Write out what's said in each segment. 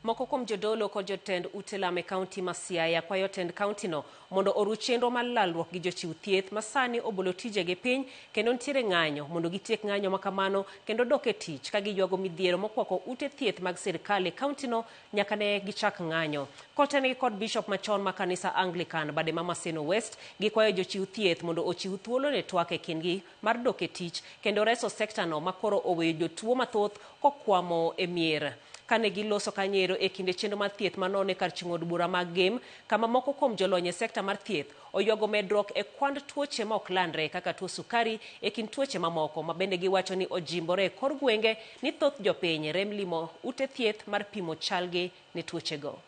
Moko kuom jodolo kod jotend ute lamo e kaunti ma Siaya kwayo tend kauntino mondo oruch chenro mar lalruok gi jochiw thieth ma sani obolo tijegi piny kendo nitiere ng'anyo mondo gitiek ng'anyo ma kamano kendo dok e tich ka giywago midhiero mokwako ute thieth mag sirkal e kauntino nyaka ne gichak ng'anyo. Kotenegi kod bishop machon ma kanisa Anglican bade ma Maseno West gikwayo jochiw thieth mondo ochiw thuolo ne twak e kindgi mar dok e tich kendo reso sektano ma koro oweyo jotuo mathoth kokwamo e mier. Kane giloso kanyo e kinde chenro mar thieth manone kar chung' od bura mag Gem, kama moko kuom jolony e sekta mar thieth oywago medruok e kwand tuoche ma ok landre kaka tuo sukari e kind tuoche mamoko ma bende giwacho ni ojimbore e kor gwenge ni thoth jopiny rem limo ute thieth mar pimo chalgi ne tuochego.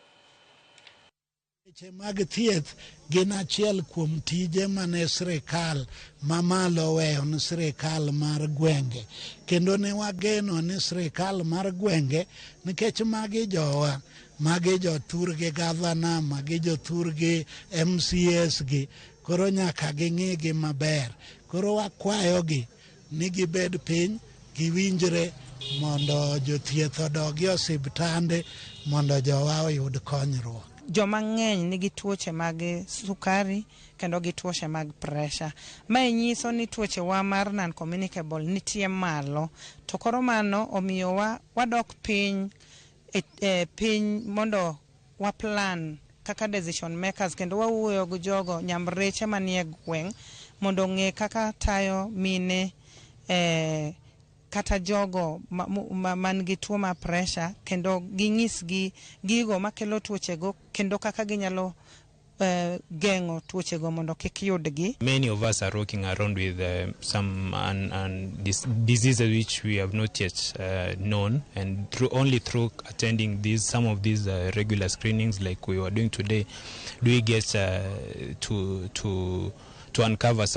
Weche mag thieth gin achiel kuom tije mane sirikal mamalo oweyo ne sirikal mar gwenge, kendo ne wageno ni sirikal mar gwenge, nikech magi jowa, magi jothurgi gavana, magi jothurgi MCAs gi, koro nyaka ging'igi maber. Koro wakwayogi ni gibed piny giwinjre mondo jothieth odogi e osiptande mondo jowa oyud konyruok. Joma ng'eny nigi tuoche mag sukari kendo gi tuoche mag pressure. Mae nyiso ni tuoche wa mar non communicable nitie malo. To koro mano omiyowa wadok piny e piny mondo wa plan kaka decision makers kendo wawuoyo gi jogo nyamreche manie gweng' mondo ong'e kaka tayo mine kata jogo man gi tuo mar pressure kendo ginyisgi gigo makelo tuochego kendo kaka ginyalo geng'o tuochego mondo kik yudgi. Many of us are walking around with some diseases which we have not yet known, and only through attending some of these regular screenings like we were doing today, do we get to uncover some